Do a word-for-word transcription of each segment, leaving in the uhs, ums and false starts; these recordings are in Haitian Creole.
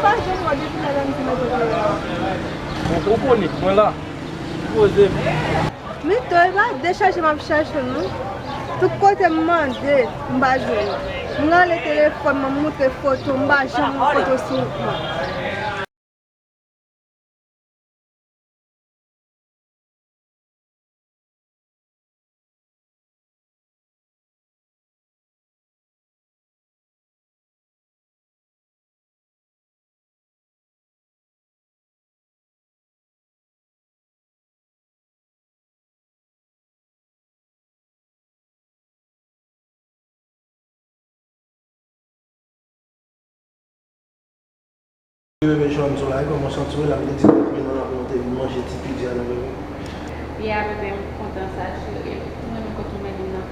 Pa janm wè depi lè Landy mete deyò a. Bon, ou konnen, mwen la. Poze m. Mito, e pa dechaje m ap chache w non. Tout kote m mande, m pa jwenn ou. M rale telefòn mwen, m moutre foto, m pa janm wè foto sou wout mwen. Wi bebe, Johnson la, e kòman w santi w la? M te di w, men nan la pou nou te vin manje ti pidja nou, bebe. Ya, bebe, m kontan sa, cheri. M renmen kote w mennen m nan.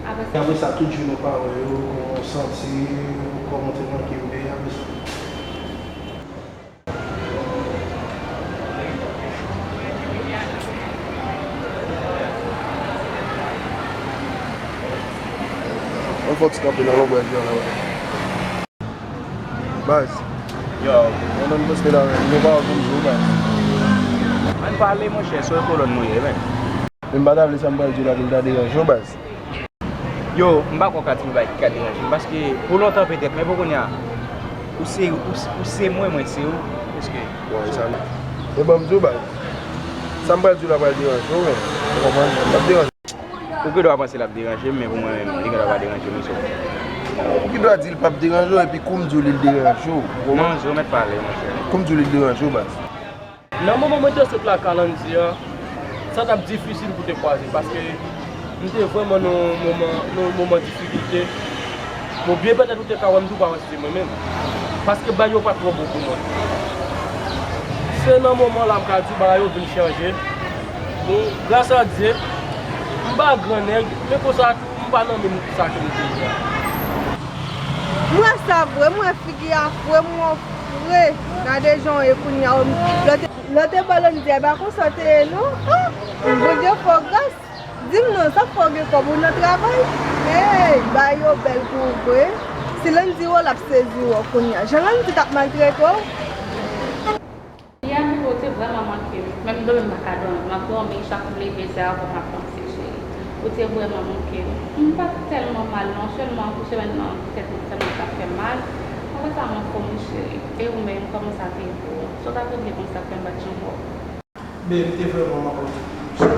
Apre sa, apre sa, tout jou nou pa wè yo, kòman w santi w, kòman w te manke w ye, apre sa. Yon fòk ti kanpe nan lonbray vyan la, wi. Baz. Yo. Mwen menm poste la, men yon pawòl pou m di w, baz. Ann pale, monchè, se yon kolòn mwen ye, men. Men m pa ta vle sa m pral di w la pou l ta deranje w, baz. Yo, m pa kwè w ka di m yon bagay ki ka deranje m, paske pou lontan petèt, men pou kounye a, ou se, ou, ou se mwen, mwen se ou, èske. Bon, e sa m. Men ban m di w, baz. Sa m pral di w la pral deranje w, men. Ou konprann? L ap deranje. Ou gen dwa panse l ap deranje m, men pou mwen menm, li gen dwa pa deranje m, so. Ou gen dwa di l p ap deranje w, epi kou m di w li l deranje w. Ou konprann? Non, Zo, mèt pale, monchè. Kou m di w li l deranje w, baz. Nan moman mwen te sot lakay Landy an, sa t ap difisil pou te kwaze, paske m te vrèman nan yon moman, nan yon moman difikilte. Bon, byen petèt ou te ka wè m tou pa wè si se mwen menm. Paske bagay yo pa t twò bon pou mwen. Se nan moman la m ka di w bagay yo vin chanje. Bon, gras a Dye, m pa gran nèg, men konsa tou, m pa nan menm sa ke m te ye a. M wè sa vre, m wè figi a fre, m wè w fre. Gade jan w ye kounye a, w, lè w te, lè w te bò Landy a, e pa konsa w te ye non. Ah, Bondye fè w gras. Di m non, sa k fè w gen kòb ou nan travay? Hey, bagay yo bèl pou ou vre. Si Landy wè w, l ap sezi wè w kounye a. Jan Landy t ap maltrete w. Yè, Milo, ou te vrèman manke m. Menm dòmi m pa ka dòmi. M ap dòmi, chak m leve, se avè w m ap panse, cheri. Ou te vrèman manke m. M pa t tèlman mal non, sèlman pou semèn nan, tèt mwen tèlman t ap fè m mal. Apre sa, m anfòm wi, cheri. E ou menm, kòman sa te ye pou ou? Sa w t ap regle konsa fè m bat jan kò? Babe, m te vrèman manke w. So,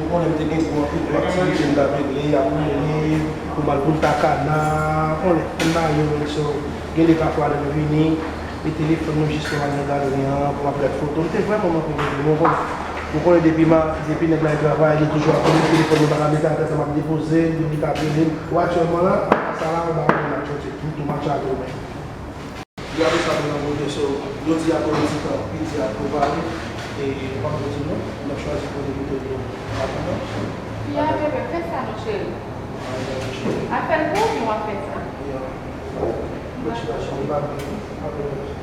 ou konnen m te gen gwo anpil gwo aktivite m t ap regle, y ap mennen pou m al Punta Cana, konnen, m marye menm, so, gen de pafwa lè m vini, e telefòn mwen jis pou m al nan galri an, pou m ap gad foto, m te vrèman manke w, ou konnen. Ou konnen depi ma, depi nèg la al travay, li toujou ap rele, telefòn mwen pa ka mete atè, sa m ap depoze l, li t ap rele m. Ou aktyèlman la, sa la, ou ba mwen match, ok, m tou match avè w menm. Gade sa nou nan moude, so, jodi a pou nou ti tan piti a prepare, e, m p ap di nou, n ap chwazi kote pou tèt nou avan nan. Ya, bebe, fè sa, non, cheri. Al fè l pou ou, m ap fè sa. Ya. Mwen chita, chita, m pa vle, m pa vle.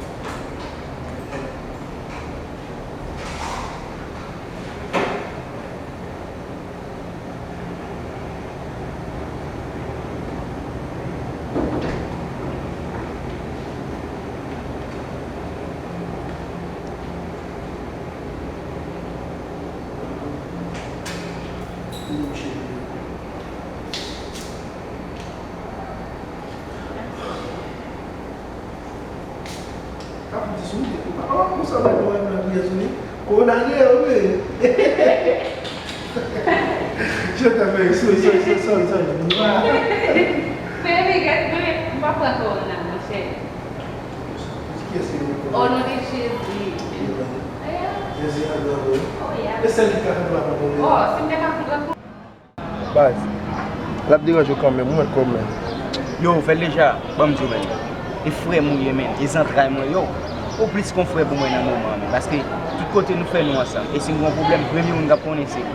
Ap di sou li, ou pa, oh, konsa mwen wè m nan priyè sou li. Kowona gen, wi. Je t'aime, sorry, sorry, sorry, sorry, sorry. Baby, get baby, m pa pran kowona, monchè. Kiyès ki gen kowona? O non de Jezi. Jezi an gran vre. Oh, yeah. E sèl li ka fè m pa pran kowona. Oh, si m te ka pran Baz, l ap deranje w kanmenm, ou mèt kò w menm. Yo, fè l deja, ban m di w, menn. E frè m ou ye, menn. E zantray mwen, yo. Ou plis ke yon frè pou mwen nan moman an, menn. Paske tout kote nou fè nou ansanm. E si m gen yon pwoblèm, premye moun k ap konnen se ou.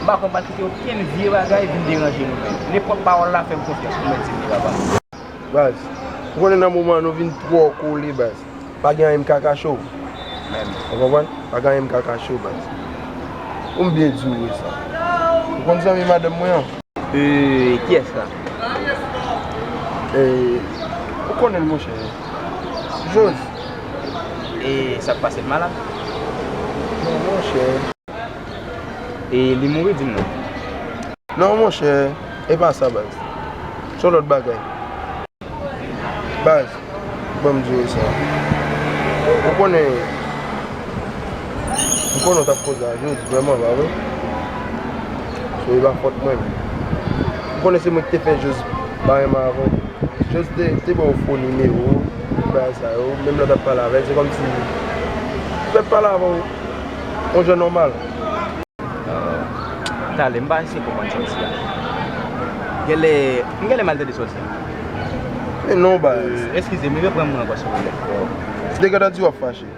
M pa konn, m pa kite okenn vye bagay vin deranje nou, menn. Nenpòt pawòl la, fè m konfyans. Ou mèt di m li, papa. Baz, ou konnen nan moman an nou vin twò kole, baz. Pa gen anyen m ka kache w. Menm. Ou konprann? Pa gen anyen m ka kache w, baz. Ou m byen di w sa. Ou konn zanmi madanm mwen an? Euh, kiyès la? Eh, ou konnen l, monchè. Jòz. E sa k pase, l malad? Non, monchè. E li mouri, di m non. Non, monchè, e pa sa, baz. Se yon lòt bagay. Baz, ban m di w sa. Ou konnen, ou konnen w t ap koze a Jodi, vrèman, pa vre? So, e pa fòt mwen menm. Ou konnen se mwen ki te fè Jodi pa renmen avè w. Jodi te, te ba w fo nimewo, bagay sa yo, menm lè w t ap pale avè l, se kòmsi l pèt pale avè w yon jan nòmal. Talè, m pa eseye konprann sòsi a. Genlè, m genlè mal tande sòsi a. Men non, baz. Euh, eskize m, reprann mwen ankò, silvouplè. Si te gentan di w ap fache.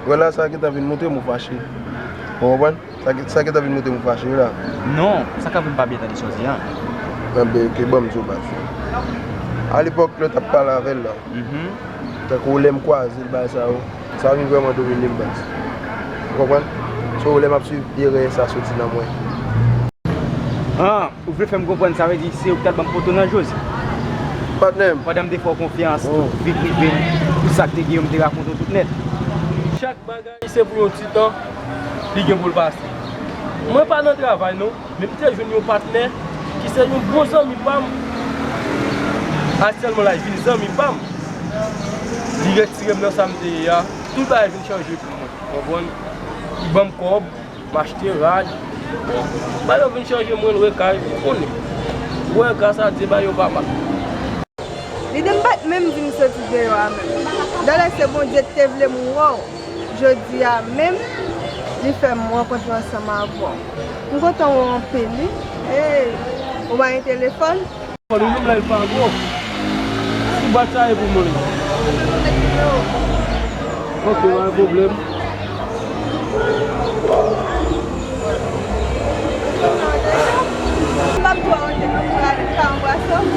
Wè la, sa gentan vin montre m ou fache. Ou konprann? Sa gen-, sa gentan vin montre m ou fache la. Non, sa ka fè m pa byen tande sòsi a. Enben, ok, ban m di w, baz. Alepòk, lè w t ap pale avè l la, mhm, tankou lè m kwaze l, bagay sa yo, sa vin vrèman domine m, baz. Ou konprann? So, lè m ap swiv erè sa soti nan mwen. Ah, ou vle fè m konprann, sa vle di se ou ki t al ban m foto nan Jodi? Patnè m. Pandan m te fè w konfyans, oh, tout vi prive m, tout sa k te gen yo, m te rakonte w tout nèt. Chak bagay se pou yon ti tan li gen pou l pase. Mwen pa nan travay non, men m te jwenn yon patnè ki se yon bon zanmi pa m. Aktyèlman la, li vin zanmi pa m. Li retire m nan sa m te ye a. Tout bagay vin chanje pou mwen. Konprann? Li ban m kòb, m achte rad. Bon, bagay yo vin chanje, m rann wè kay, ou konnen. Wè, gras a Dye, bagay yo pa mal. Lide m pa t menm vin soti deyò a menm. Dayè se Bondye ki te vle m wè w. Jodi a menm, li fè m rankontre ansanm avè w. M kontan wè w anpil, wi. Ey, ou pa gen telefòn? Telefòn ou menm la, li pa gwo. Sou bat sa e pou mwen. Ok, pa gen pwoblèm. M ap di w, ok, mwen pou ale, m ka anbrase w?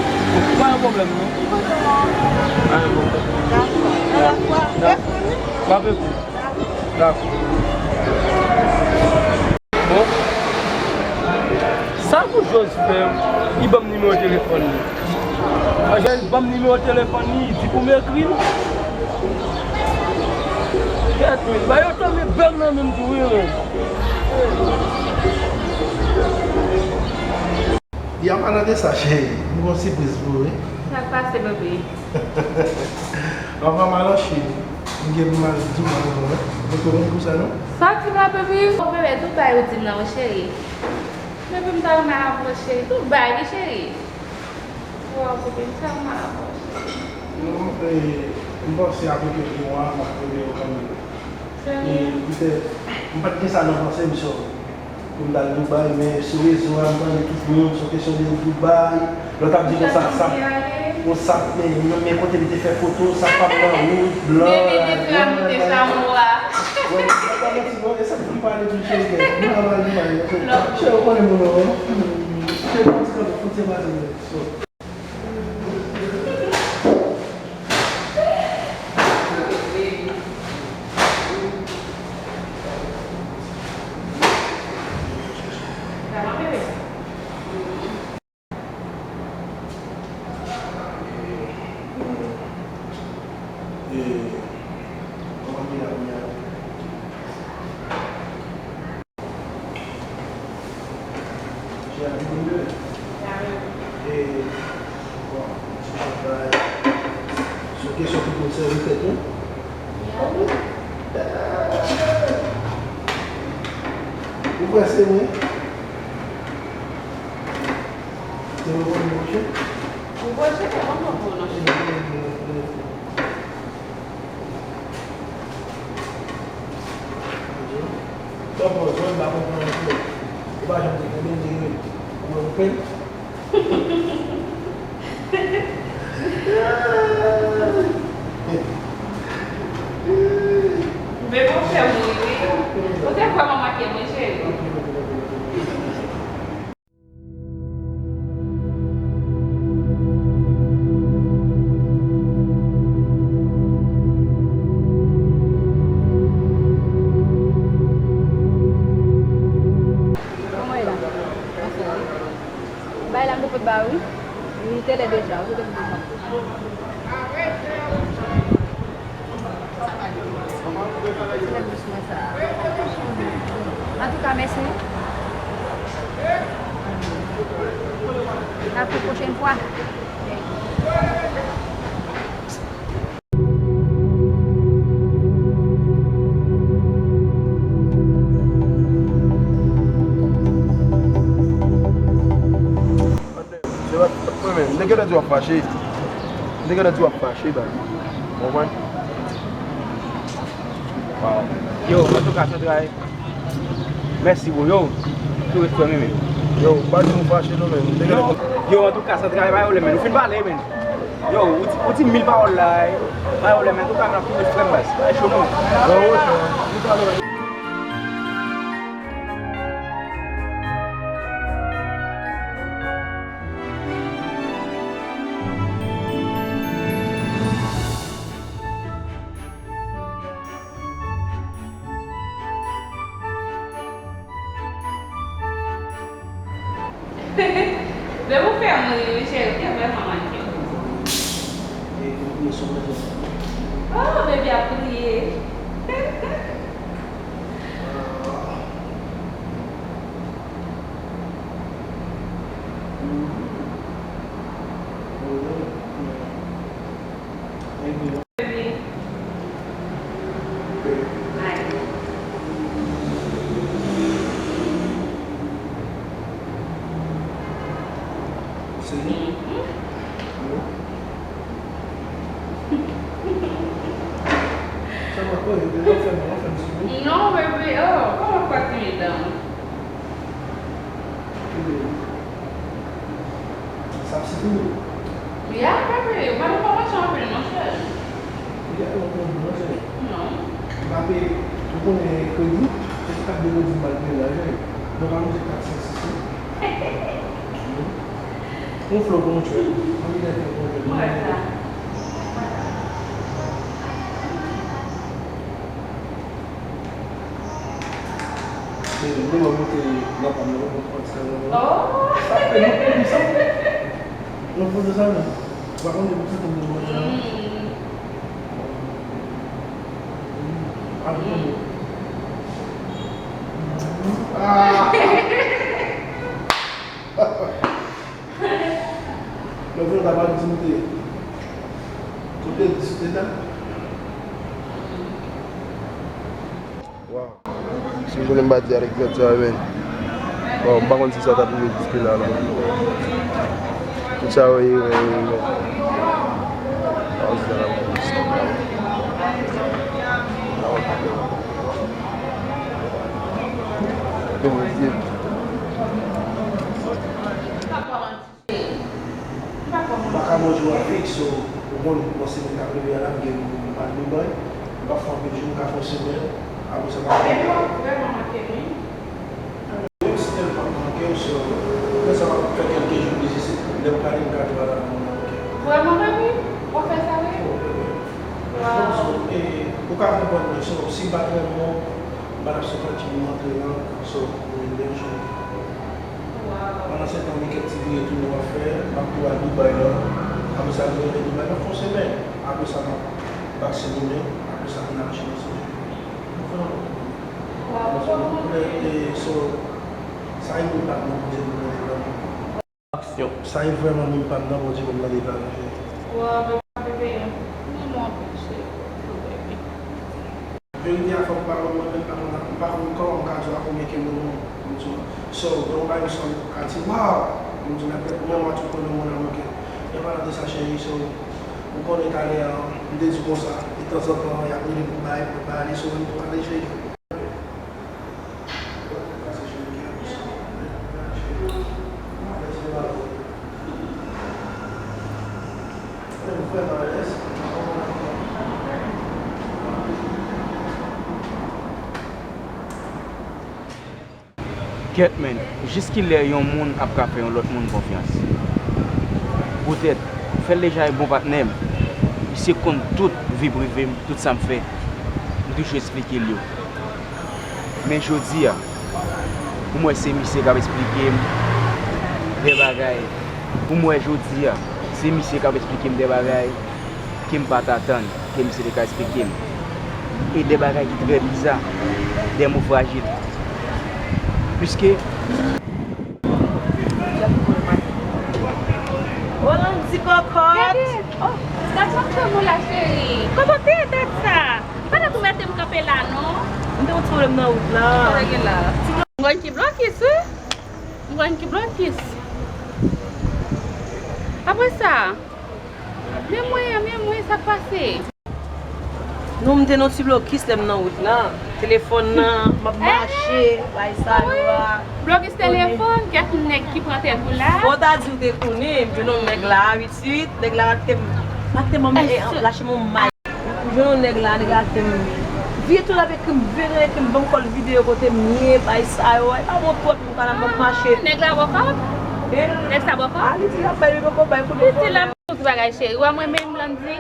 Pa gen pwoblèm, non. M kontan wè w. Pa gen pwoblèm. Dakò. Alafwa, dakò, wi. M ap epi. Dakò. Bon. Sa pou Jòz fè, li ban m nimewo telefòn li. Jòz ban m nimewo telefòn li, li di pou m ekri l. Kèt, wi. Ba yo tanmen bèl nan menm tou, wi, wi. Li ap pale de sa, cheri. M gon sipriz pou ou, wi. Sa k pase, bebe? Anvan m al an Chin, m gen pou m al Dubai ankò, wi. Ou te konn pou sa, non? Sa w di la, bebe? Bon, bebe, tout bagay ou di m nan, wi, cheri. Bebe, m ta renmen al avè w, cheri. Tout bagay, wi, cheri. Waw, bebe, m ta renmen al avè w, cheri. Non, e, m panse apre kèk mwa, m ap rele w kanmenm. E, petèt, m pa t gen sa nan panse m, so, pou m t al Dubai, men sou rezo a, m tande tout moun, se yon kesyon de Dubai. Lòt ap di konsa, sa, konsa, men, men, men kote m te fè foto, sa p ap nan wout, blan, la, blan, la, la. Wè, m pa manti, non, e sa k fè m pale tou, cheri, m pa pale Dubai, non. Cheri, ou konnen moun, non? Cheri, m ti kanpe, fout se pase, so. Jè a vin de. E, bon, ti travay. Se yon kesyon ki pou sèvi tèt ou. Ou prese, wi. Se yon bon mouche. Ou prese, se yon bon mouche. Tòpò zòn pa konprann anpil. Ou pa janm te konnen li, ou wè ou fè l. Bebe, ou fè m ri, wi. Ou te vrèman make mwen, cheri. Kòman ye la? Anfòm, wi. Bay la m te pot ba ou, wi. Li te lè deja, ou te pot ba. Genlè di w ap fache. M te genlè di w ap fache, baz. Ou konprann? Wow. Yo, antouka, Santray, mèsi, bro. Yo, tou respè, men, men. Yo, pa di nou fache, non, men. M te genlè Non. Yo, antouka, Santray, pa yon lè, men. Ou fin pale, men. Yo, ou di, ou di mil pawòl la, eh. Pa yon lè, men. Antouka, men, ap tou respè, baz. Pa cho, non. Yo, ok. Depi w fè m ri, wi, cheri, ou te vrèman manke. E, ou sou mwen. Oh, baby ap kriye. Non, baby, oh, kòman w ap timid, dan? Sa ap sifi wi. Ya, baby, ou pa nan fòmasyon anpil, monchè. Ya, ou konn, monchè. Non. M pa peye, ou konnen kredi, se chak de kredi m al peye la, cheri. Donk, pa manje kat, senk, sis, wi. Yon flow pou yon trap. Anvi lè fè yon trap. Mwen la. Se nou mwen monte nan pa m nan, mwen pran ti nan mwen. Oh! Sa fè nou konn sa. Nou pran de sa menm. Ou pa konn depi ki tan nou manje la. Mm. Ah, nou konn. Ah! Lè w vin ta pa di m te. Kote di sou te la? Wow. Si m konnen m pa di anekdòt sa yo, men. Bon, m pa konn si sa t ap rive jiske la, non. Tout sa yo ye, men, men. Bon, Bondye. M pa ka manje w avèk, so, ou konn, bon, se mwen k ap leve a la, m gen mal de bòy, m p ap fè anpil jou, m ka fè yon semèn, apre sa, m ap... Baby, w ap vrèman manke m, wi. Menm si tèlman m manke w, so, apre sa, m ap fè kèlke jou plis isit, lè m prale, m ka di w al avè mwen, oke? Vrèman, baby? W ap fè sa vre? Wow. So, e, ou ka konprann mwen, so, si m pa t renmen w, m pa t ap sipòte w antre nan, so, mwen menm jou. Pandan se tan, gen kèk ti vire tounen w ap fè, m ap tou al Dubai la. Apre sa, nou rete Dubai, n ap fè yon semèn. Apre sa, m ap pase Ginen, apre sa, m al Chili. Sa e moun pa m nan, Bondye, m nan devan. Aksyon. Sa e vrèman moun pa m nan, Bondye, m nan devan. Wow, baby, m renmen w anpil, cheri. Verite a, fòk m pa konn mwen menm, pa konn, m pa konn kòman m ka di w a konbyen ke moun m di w. So, gen yon bagay m sòm ka di, wow! M di, mwen, mwen, mwen tou konnen moun an manke. Men palan de sa, cheri, so, ou konnen talè a, m te di w konsa, e tanzantan, y ap rele pou bay, pou bay, so, m tou ale, cheri. Kèt, men, jiskilè yon moun ap ka fè yon lòt moun konfyans? Poutèt, Fèl deja e bon patnè m. Misye konn tout vi prive m, tout sa m fè. M toujou esplike l yo. Men jodi a, pou m wè se misye k ap esplike m de bagay. Pou m wè jodi a, se misye k ap esplike m de bagay ke m pa t atann ke misye te ka esplike m. E de bagay ki trè biza, de mo frajil. Piske... Olandy kòkòt! Gade! Oh, gad jan m fè mwen la, cheri! Kòman w te ye dat sa? M pa t ap mete m kanpe la, non. M te yon ti pwoblèm nan wout la. Sa w te gen la? M konn ki blokis, wi. M konn ki blokis. Apre sa, men mwen, men mwen, sa k pase? Non, m te nan ti blokis lè m nan wout la. Telefòn nan, m ap mache, bay sa yo a. Blokis telefòn, kèk nèg ki pran tèt ou la. Fò w ta di w te konnen, m jwenn yon nèg la, abitid, nèg la rate m, rate m, e, lache m yon may. M jwenn yon nèg la, nèg la te m vire tou l ap ekri m, vire l ekri m, ban m kòl videyo kote m ye, bay sa yo, e pa bon twòp, m pa nan m ap mache. Nèg la bòkò? E? Nèg sa bòkò? A, li di l ap bay, li poko bay kote. Li di l ap tout bagay cheri. Wè mwen menm Landy,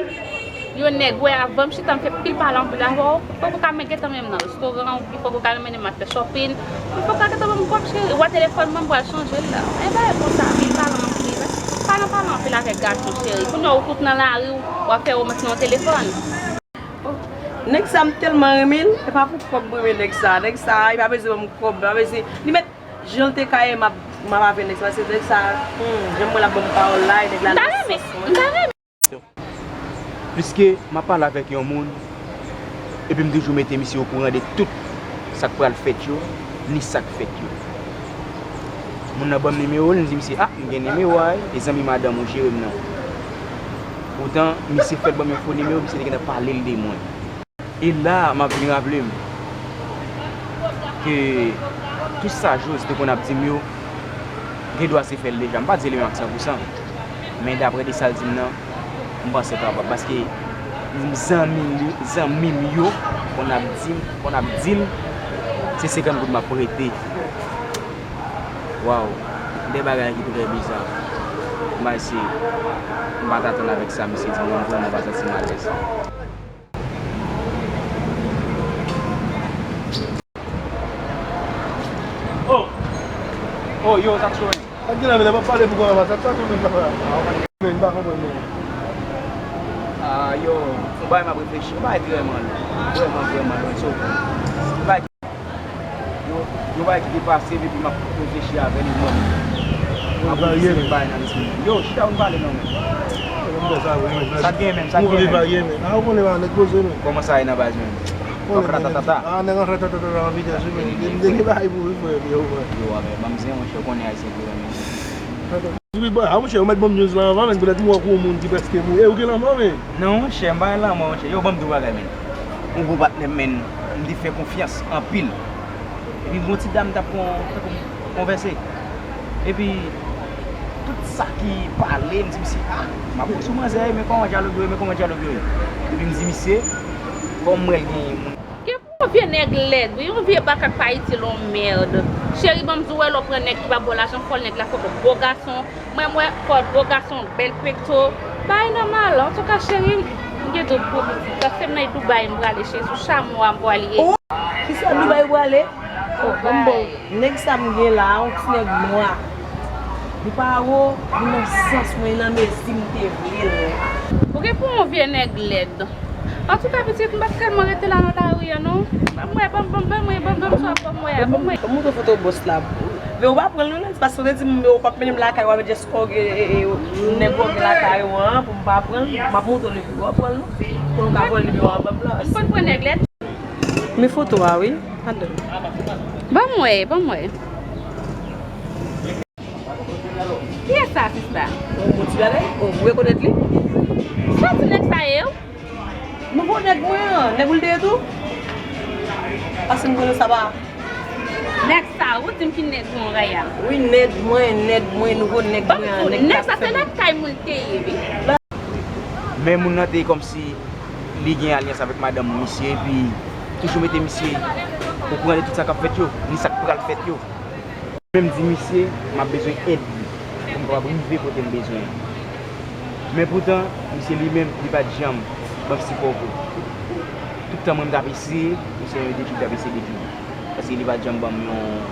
yon nèg wè avan m chita m fè pil pale anpil avè w. Fòk ou ka men gentan menm nan restoran, ou fòk ou ka mennen m al fè shopping. Ou fòk ou ka gentan ban m kòb cheri. Wè telefòn mwen m pral chanje l la. E bagay konsa, pil pale anpil. Pa nan pale anpil avèk gason cheri. Kounye a ou tout nan lari, w ap fè womans nan yon telefòn. Nèg sa m tèlman renmen l, e pa pou kòb mwen renmen nèg sa. Nèg sa, li pa bezwen ban m kòb, li pa bezwen, li mèt jan l te ka ye, m ap, m ap avè nèg sa, paske nèg sa, hmm, jan m wè l ap ban m pawòl la, e nèg la nan sans mwen. Piske m ap pale avèk yon moun, epi m toujou mete misye okouran de tout sa k pral fèt yo, ni sa k fèt yo. Moun nan ban m nimewo l, m di misye, "A, m gen nimewo a wi, e zanmi madanm ou jere m nan." Poutan, misye fèk ban m yon fo nimewo, misye te gentan pale l de mwen. E la, m ap vin raple m ke tout sa Jose te konn ap di m yo, gen dwa se fè l deja. M pa di li menm ak san pou san, men daprè de sa l di m nan, m panse kapab. Paske zanmi li, zanmi m yo konn ap di m, konn ap di m, se senkant goud m ap prete. Waw, de bagay ki trè biza. M pa se, m pa t atann avèk sa misye di m, mwen vrèman pa santi m alèz. Oh! Oh, yo, sa cho, men. Sa k gen la, men, n ap pale pou kòman sa, sa k tou menm papa. Men, m pa konprann, men. Ah, yo, yon bagay m ap reflechi, yon bagay vrèman lou. Vrèman, vrèman lou. So, yon bagay, yo, yon bagay ki te pase, epi m ap reflechi avè li, mwen. M ap reflechi yon bagay nan lespri mwen. Yo, chita, ou pale non, men. Sa k gen, men, sa k gen, men. Ou konnen pa gen, men. Ah, ou konnen pa nèg poze, men. Kòman sa ye nan baz, men? Kòman sa ye nan baz, men? Ah, nèg an ratatata an vitès, wi, men. Li gen bagay pou wi, frè, yo, frè. Yo, a, men, ban m zen, monchè, ou konnen Ayisyen ki renmen. Wi, bon, ah, monchè, ou mèt ban m news la anvan, men, poutèt m wè kou yon moun ki prèske mouri. E, ou gen lanmò, men? Non, monchè, m pa gen lanmò, monchè. Yo, ban m di w bagay, men. Yon gwo patnè m, men, m te fè konfyans anpil. Epi, m gon ti dam m t ap kon-, t ap konvèse. Epi, tout sa ki pale, m di misye, ah, m ap pran sou manzè, men kòman dyalòg yo ye, men kòman dyalòg yo ye. Epi m di misye, kòm m wè l gen moun. Gen pou yon vye nèg lèd, wi, yon vye makak pa itil, yon mèd. Cheri, ban m di w, wè lè w pran nèg ki pa ba w lajan, fò nèg la fò w bo gason. Mwen, m wè fò w bo gason, bèl pekto. Bay nòmal, antouka, cheri, m gen de gwo pitit. Paske m nan Dubai, m prale, cheri, sou chamwa m prale. Oh, kisa Dubai ou prale? Oh, ban m ba w. Nèg sa m gen la, yon ti nèg nwa. Li pa wo, li nan sans mwen, li nan mezi m te vle l. Ou gen pou yon vye nèg lèd. Antouka, pitit, m pa t tèlman rete la nan lari a, non. Ban m wè, ban m, ban m, ban m wè, ban m, ban m sa, ban m wè a, ban m wè. Ban m montre foto bòs la. Men ou pa pran l, non, Lens, paske ou te di m ou p ap mennen m lakay ou avè Jessica, ou gen, e, e, nèg ou gen lakay ou an, pou m pa pran l, m ap montre w li pou ou pran l, non. Pou nou ka vòlè nimewo a ban m la. M konn pran nèg lèd. Men foto a, wi. Adan. Ban m wè, ban m wè. Kiyès sa, sista? Yon bon ti bagay. Oh, ou rekonèt li? Sa ti nèg sa ye, wi? Nouvo nèg mwen an, nèg ou l te ye tou? Paske m konnen sa pa. Nèg sa, ou di m ki nèg ou an, Raya? Wi, nèg mwen, nèg mwen, nouvo nèg mwen an, nèg sa se lakay mwen l te ye, wi. Men moun nan te kòmsi li gen alyans avèk madanm misye, epi toujou mete misye okouran de tout sa k ap fèt yo, ni sa k pral fèt yo. Mwen menm di misye, m ap bezwen èd li, pou m kapab rive kote m bezwen an. Men poutan, misye li menm, li pa t janm ban m sipò vre. Tout tan mwen m t ap eseye, misye menm detwi, m t ap eseye detwi. Paske li pa t janm ban m yon.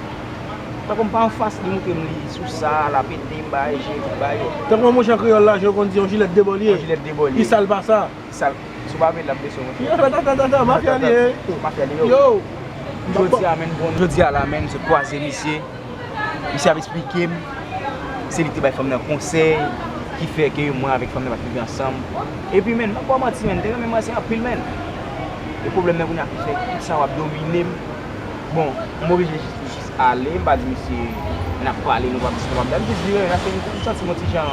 Tankou m pa anfas li, montre m li sou sa, l ap ede m, bay je, tout bay yo. Tankou yon mouch an kreyòl la, jan yo konn di, yon jilèt de bò li ye. Yon jilèt de bò li ye. Ki sa l pa sa? Ki sa l, si w pa vle l ap blese w, monchè. Yo, ta, ta, ta, ta, ta, mafya li ye. Mafya li ye, wi. Jodi a, menm, bon, jodi a la, menm, m sot kwaze misye. Misye ap eksplike m, se li ki te bay fanm nan konsèy, ki fè ke mwen avèk fanm nan pa t rive ansanm. Epi, menm, m pa ba w manti, menm, m te renmen Marseille anpil, menm. E pwoblèm nan kounye a ki fè tout sa w ap domine m. Bon, m oblije jis, jis ale, m pa di misye n ap pale, nou p ap di, nou p ap dat. M jis vire, paske m, m santi m yon ti jan,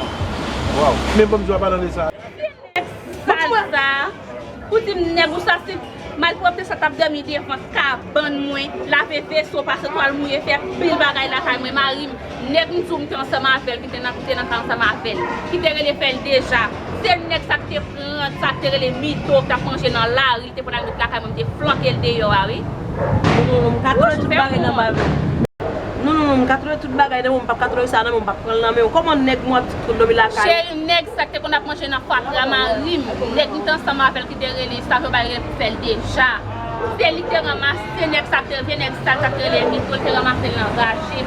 Men bon, m di w pa nan de sa. Nèg sal sa, pou di m nèg ou sa, se malpwòpte sa t ap dòmi devan kabann mwen, lave veso, pase twal mouye, fè pil bagay lakay mwen, mari m, nèg m di w m te ansanm avè l, ki te nan, ki te nan kay ansanm avè l, ki te rele fè l deja. Se nèg sa k te pran, sa k te rele mito, k t ap manje nan lari, li te pran al met lakay mwen, m te flanke l deyò a, wi. Non, non, non, m ka tande tout bagay nan bagay. Non, non, non, m ka tande tout bagay nan men w, m p ap ka tande sa nan men w, m p ap pran l nan men w. Kòman nèg mwen ap di tout dòmi lakay? Cheri, nèg sa k te konn ap manje nan fatra mari m, nèg m te ansanm avè l ki te rele sa, yo bay rele pou fè l deja. Se li te ranmase nèg sa k te, vye nèg sal sa k te rele Mito, li te ranmase l nan raje,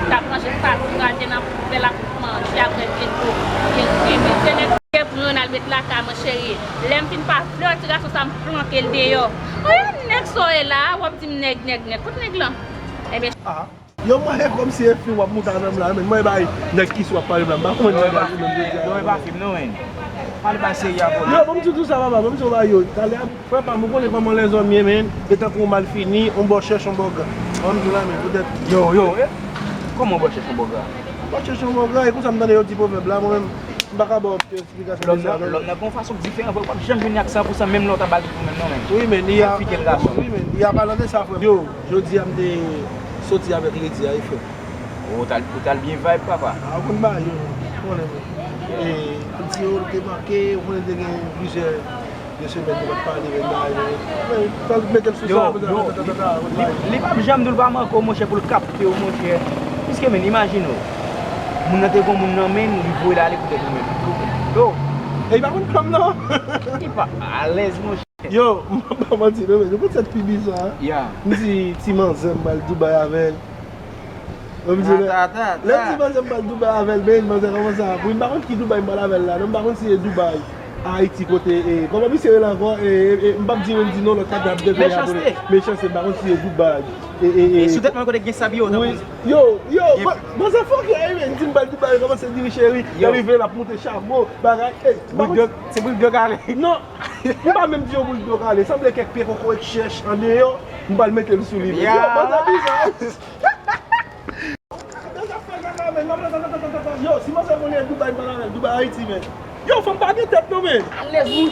t ap manje fatra, te nan poubèl ap manje, ap rete do, e renmen. Se nèg te pran al met lakay mwen, cheri. Lè m fin pa vle wè ti gason sa, m flanke l deyò. Oye, nèg sa w ye la, w ap di m nèg, nèg, nèg. Kot nèg lan? Ebyen, ah. Yo, mwen, e kòmsi e fim w ap moute nan m la, men mwen bay nèg ki sou ap pale m la, m pa konprann nèg la menm, jodi a. Non, e pa fim, non, men. Pale ba seri a, bro. Yo, ban m di w tou sa, papa, ban m di w ba yo. Talè a, frè pa m, ou konnen kòman lèzòm ye, men. E tankou yon malfini, yon bò chèch, yon bò gra. Ban m di w la, men, poutèt. Yo, yo, e? Kòman yon bò chèch, yon bò gra? Bò chèch, yon bò gra, e konsa m tande yo di pwovèb la, mwen menm, m pa ka ba w. Lòm nan, lòm nan gen yon fason k diferan, vre, w p ap janm vini ak san pou san, menm lè w ta ba l tout ou menm, non, men. Wi, men, li a, wi, men, li a palan de sa, frè m. Yo, jodi a, m te soti avèk Lady a, wi, frè m. Ou t al, ou t al byen vibe, papa. A, ou konn bagay yo, ou konnen, men. E, m di yo, l te manke, ou konnen, te gen plizyè, de semèn, nou pa t pale, men, bagay yo. Men, fò l mete l sou sa, yo, pou yo, ta, ta, ta, ta, ta, li, li p ap janm di w l pa manke w, monchè, pou l kapte w, monchè. Piske, men, imajine w. Moun nan te gon moun nan men l, li voye l ale poutèt ou menm. Yo. E li pa konn pran m non. Li pa alèz, monchè. Yo, m pa manti non, men nou konn sa k pi bizar? Ya. M di ti manzè m pral Dubai avè l. Yo, m di lè, lè m di manzè m pral Dubai avè l, men manzè kòmanse ap ri. M pa konn ki Dubai m pral avè l la non, m pa konn si e Dubai, Ayiti kote, e, kòman misye rele ankò? E, e, e, m p ap di, men m di non, lòt la t ap deklare apre. Mechanste. Mechanste, m pa konn si e Dubai. E, e, e, sou tèt mwen kote gen sab yo, tankou. Yo, yo, manzè fòkè, e, men, di m pral Dubai, kòmanse di wi cheri, lè rive l ap moute chamo, bagay, e, m pa konn. Se boul dlo kale. Non, m pa menm di yon boul dlo kale, sanble kèk pye kokoyèt chèch andeyò, m pral mete l sou li. Yo, manzè bizar. Yo, si manzè konnen Dubai, m pral avè l, Dubai Ayiti, men. Yo, fanm pa gen tèt non, men.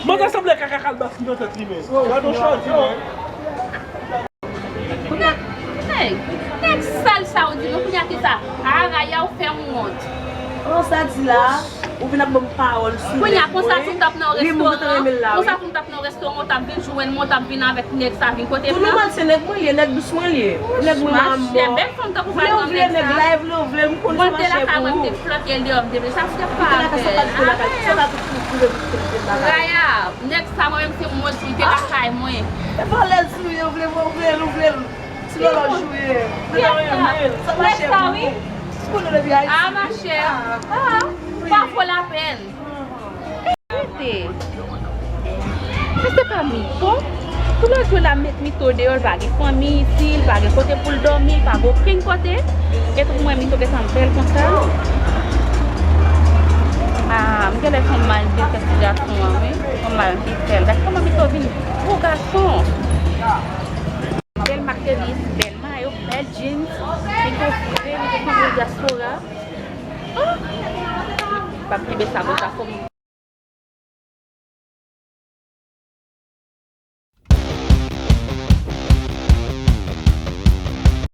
Manzè sanble kaka kalbas ki nan tèt li, men. Gade yon chòti, men. Nèg, nèg sal sa ou di nou, kounye a ki sa? A, Raya, ou fè m wont. Konsa di la, ou vin ap ban m pawòl sou nèg mwen. Kounye a, konsa tou m t ap nan restoran, konsa tou m t ap nan restoran, ou t ap vin jwenn mwen, ou t ap vin avèk nèg sa, vin kote m nan. Tou nòmal, se nèg mwen l ye, nèg dous mwen l ye. Nèg mwen a mò. Bèl fanm tankou m pa nan nèg sa. Vle ou vle nèg la, e vle ou vle, m konn se mache pou ou. Mwen te lakay mwen, m te flanke l deyò, m te vle sa, se pa vre. Raya, nèg sa mwen menm se mwen ki te lakay mwen. E pa lè l sou yo vle, mwen vle l, ou vle l. Ti lòlòj ou ye. Mwen ta renmen mwen. Sa mache pou ou. Ou konnen depi Ayiti. Ah, machè. Ah, pa vo lapèn. Rete. Sa se pa Mito. Pou lòt jou la, m met Mito deyò, l pa gen fanmi isi, l pa gen kote pou l dòmi, l pa gen okenn kote. E tou mwen, Mito gentan bèl konsa. Ah, m genlè fè mal de fè ti gason an, wi. Fè mal de fè l. Gad kòman Mito vin gwo gason. Bèl mak tenis, bèl mayo, bèl jeans. Mito fre, Mito sanble dyaspora. Ah! M p ap kenbe sa konsa, fò m